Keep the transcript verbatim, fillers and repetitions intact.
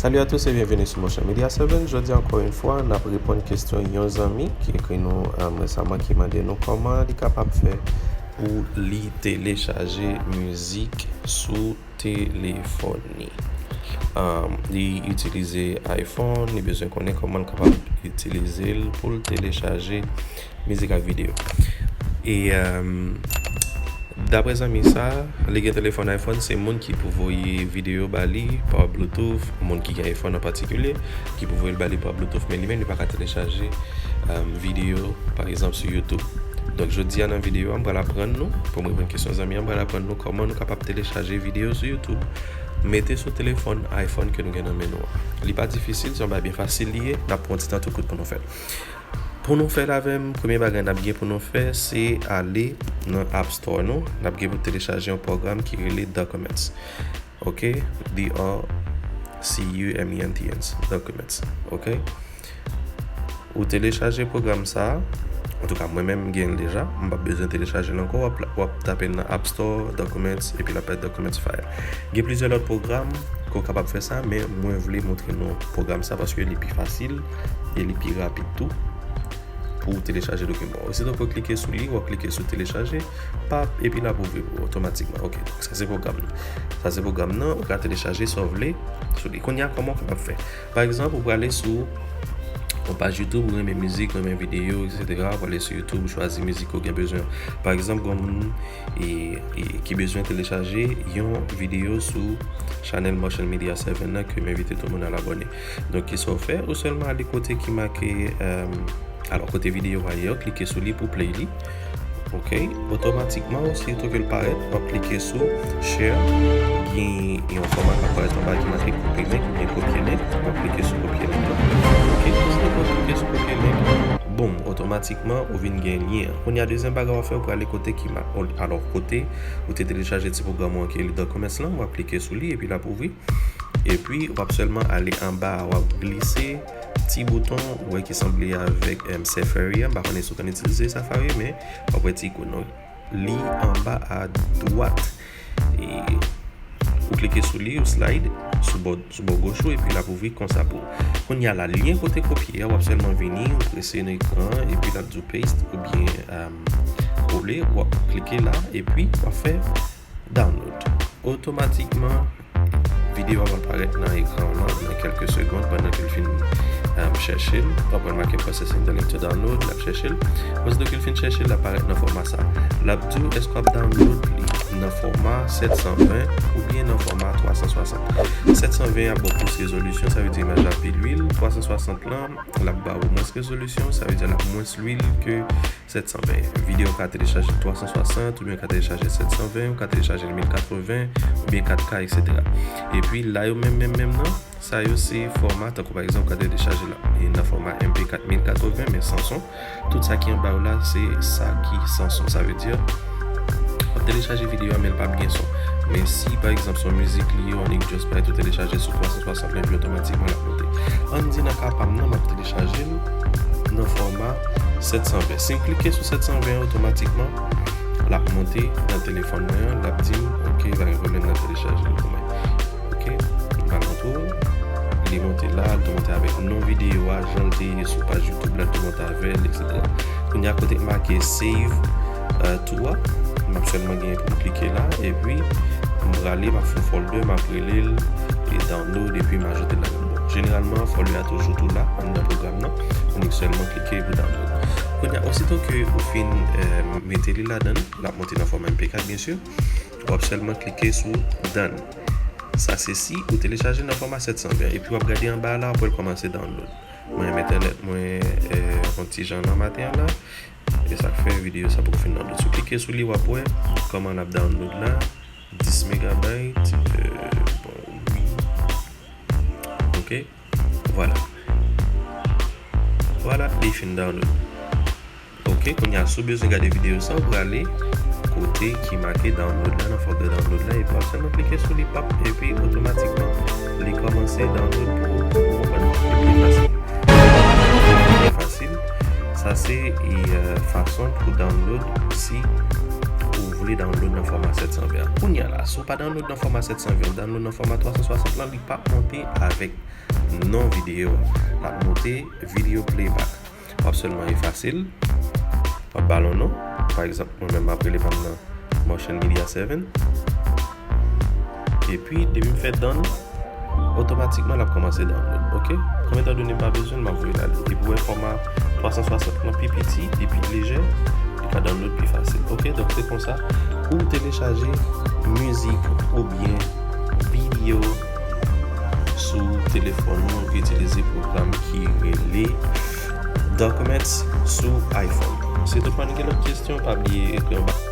Salut à tous et bienvenue sur Motion Media seven. Jodi a, ankò yon fwa, n ap reponn kesyon yon zanmi ki ekri nou, um, resaman, ki mande nou kòman li kapab fè pou li telechaje mizik sou telefòn li. Um, li itilize iPhone, li bezwen konnen kòman l kapab itilize l pou l telechaje mizik ak videyo. E, um, daprè zanmi sa, li gen telefòn iPhone, se moun ki pou voye videyo ba li pa Bluetooth, moun ki gen iPhone an patikilye, ki pou voye l ba li pa Bluetooth, men li menm li pa ka telechaje, um, videyo, pa egzanp, sou YouTube. Donk, jodi a nan videyo a, m pral aprann nou, pou m reponn kesyon zanmi an, m pral aprann nou kòman nou kapab telechaje videyo sou YouTube, mete sou telefòn iPhone ke nou gen nan men nou an. Li pa difisil, se yon bagay byen fasil li ye, n ap pran ti tan tou kout pou nou fè l. Pou nou fè l avè m, premye bagay n ap gen pou nou fè, se ale nan App Store nou. N ap gen pou telechaje yon pwogram ki rele Documents. Ok? D R C U M E N T S. Documents. Ok? Ou telechaje pwogram sa a. Antouka, mwen menm, m gen l deja. M p ap bezwen telechaje l ankò. W ap, w ap tape nan App Store, Documents, epi l ap bay Documents File. Gen plizyè lòt pwogram ke w kapab fè sa, men mwen vle montre nou pwogram sa paske li pi fasil e li pi rapid tou pou w telechaje dokiman. Osito ke w klike sou li, w ap klike sou telechaje, pap, epi l ap ouvri pou ou otomatikman. Ok, donk sa se pwogram nan. Sa se pwogram nan, ou ka telechaje sa w vle sou li. Kounye a, kòman w kapab fè? Pa egzanp, ou prale sou yon paj YouTube, ou renmen mizik, ou renmen videyo, et cetera. Ou prale sou YouTube, ou chwazi mizik ou gen bezwen. Pa egzanp, gen moun e, e ki bezwen telechaje yon videyo sou chanèl Motion Media seven nan ke m envite tout moun al abòne. Donk, kisa w fè? Ou sèlman ale kote ki make, um, alò, kote videyo a ye, w klike sou li pou play li. Ok? Otomatikman, osito ke l parèt, w ap klike sou share. Gen yon fòma k ap parèt anba ki make copy link, oubyen kopye link. W ap klike sou kopye link la. Ok? Osito ke w klike sou kopye link, boum, otomatikman, ou vin gen lyen an. Kounye a, dezyèm bagay w ap fè, ou prale kote ki ma-, alò, kote ou te telechaje ti pwogram ou an ki rele Documents lan, w ap klike sou li, epi l ap ouvri. Epi, w ap sèlman ale anba a, w ap glise ti bouton, ou wè ki sanble avèk, em, Safari a. M pa konnen si w konn itilize Safari, men w ap wè ti ikòn nan. Li anba a dwat. E ou klike sou li, ou slide sou bò, sou bò goch ou, epi l ap ouvri konsa pou ou. Kounye a la, lyen kote kopye a, w ap sèlman vini, ou prese nan ekran an, epi l ap di w paste, oubyen, em, kole, w ap klike la, epi w ap fè download. Otomatikman, videyo a pral parèt nan ekran an nan kèlke segonn pandan ke l fin, em, chèche l. W ap wè l make processing the link to download, l ap chèche l. Osito ke l fin chèche l, l ap parèt nan fòma sa. L ap di w èske w ap download li nan fòma sèt san ven oubyen nan fòma twa san swasant. Sèt san ven ap ba w plis rezolisyon, sa vle di imaj la pi lwil. Twa san swasant lan, l ap ba w mwens rezolisyon, sa vle di l ap mwens lwil ke sèt san ven. Videyo w ka telechaje twa san swasant, oubyen w ka telechaje sèt san ven, w ka telechaje mil katreven, oubyen kat K, et cetera. Epi la yo menm, menm, menm nan, sa yo se fòma, tankou pa egzanp, w ka telechaje la, e nan fòma M P kat mil katreven, men san son. Tout sa ki anba yo la, se sa ki san son. Sa vle di, w ap telechaje videyo a, men l p ap gen son. Men si, pa egzanp, se yon mizik li ye, ou annik just parèt ou telechaje sou twa san swasant lan, epi otomatikman l ap monte. Ann di nan ka pa m nan, m ap telechaje l nan fòma sèt san ven. Si m klike sou sèt san ven an, otomatikman, l ap monte nan telefòn mwen an, l ap di m, "Ok, pa gen pwoblèm, n ap telechaje l pou mwen." Ok, m pral montre w. Li monte la, l tou monte avèk non videyo a, jan l te ye sou paj YouTube la, l tou monte avè l, et cetera. Kounye a kote k make save, euh, to a, m ap sèlman genyen pou m klike la, epi m prale, m ap fè yon folder, m ap rele l, e download, epi m ajoute l ladan. Bon, jeneralman, folder a toujou tou la, anndan pwogram nan, ou nik sèlman klike pou download. Kounye a, osito ke ou fin, euh, mete li ladan, l ap monte nan fòma M P kat, byen si, w ap sèlman klike sou done. Sa se si ou telechaje nan fòma sèt san ven, epi w ap gade anba a la, w ap wè l kòmanse download. Mwen, entènèt mwen, eh, yon ti jan nan maten an la. E sa k fè videyo sa poko fin download. Si w klike sou li, w ap wè kòman l ap download la. Dis megabayt, eh, bon, wi. Ok. Vwala. Vwala, li fin download. Ok, kounye a, si w bezwen gade videyo sa, ou prale kote ki make download la, nan folder download la, epi w ap sèlman klike sou li, pap, epi otomatikman, li kòmanse download pou ou. Ou konprann? Li pi fasil. Li pi fasil. Sa se, e, euh, fason pou download si ou vle download nan fòma sèt san ven an. Kounye a la, si w pa download nan fòma sèt san ven, ou download nan fòma twa san swasant lan, li p ap monte avèk non videyo a. L ap monte video playback. W ap sèlman efase l. W ap ba l yon non. Pa egzanp, mwen menm m ap rele pa m nan Martian Media seven. Epi, depi m fè done, otomatikman l ap kòmanse download. Ok? Konbyen tan done m pa bezwen, m ap voye l ale. Epi w wè fòma twa san swasant lan pi piti, li pi lejè, li ka download pi fasil. Ok? Donk se konsa ou telechaje mizik oubyen videyo sou telefòn ou, ou ka itilize pwogram ki rele Documents sou iPhone. Si toutfwa nou gen lòt kesyon, pa bliye ekri anba.